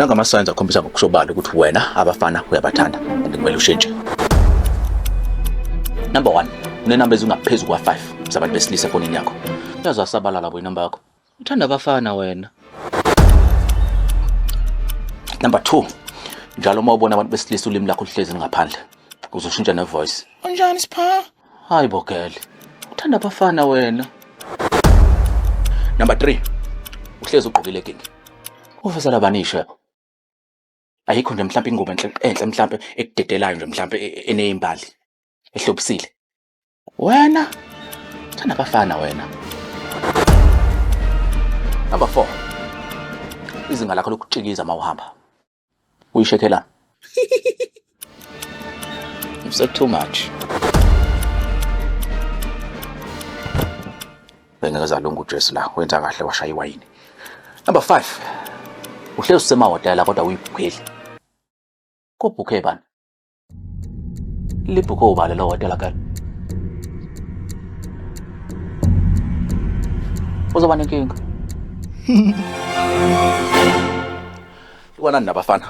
Nangama-signs akhombisa ngokusobala ukuthi wena abafana uyabathanda and kumele ushintshe. Number 1, unenamba ezingaphezu kwa-5 zabantu besilisa efonini yakho. Yaze asabalala bo inamba yakho. Uthanda abafana wena. Number 2, njalo uma ubona abantu besilisa ulimi lakho luhlezi ngaphandle, uzoshintsha ne-voice. Unjani Sipha? Hayi bo girl. Uthanda abafana wena. Number 3, uhlezi ugqokile legging. Uvezela bani ishebo? Ayikho nje mhlawumbe ingubo enhle enhle mhlawumbe ekudedelayo nje mhlawumbe eneyimbali ehlobisile. Wena uthanda abafana wena. Number 4. Izinga lakho lokutshikiza uma uhamba. Uyishekhelana. You've said too much. Bengeke zalunga uJesu la, wenza kahle washaya iwayini. Number 5. Uhlezi usemahhotela kodwa uyibhukheli. Kubhukhe bani? Libhukhe ubani lo hhotela girl? Uzoba nenkinga. Hlukanani nabafana.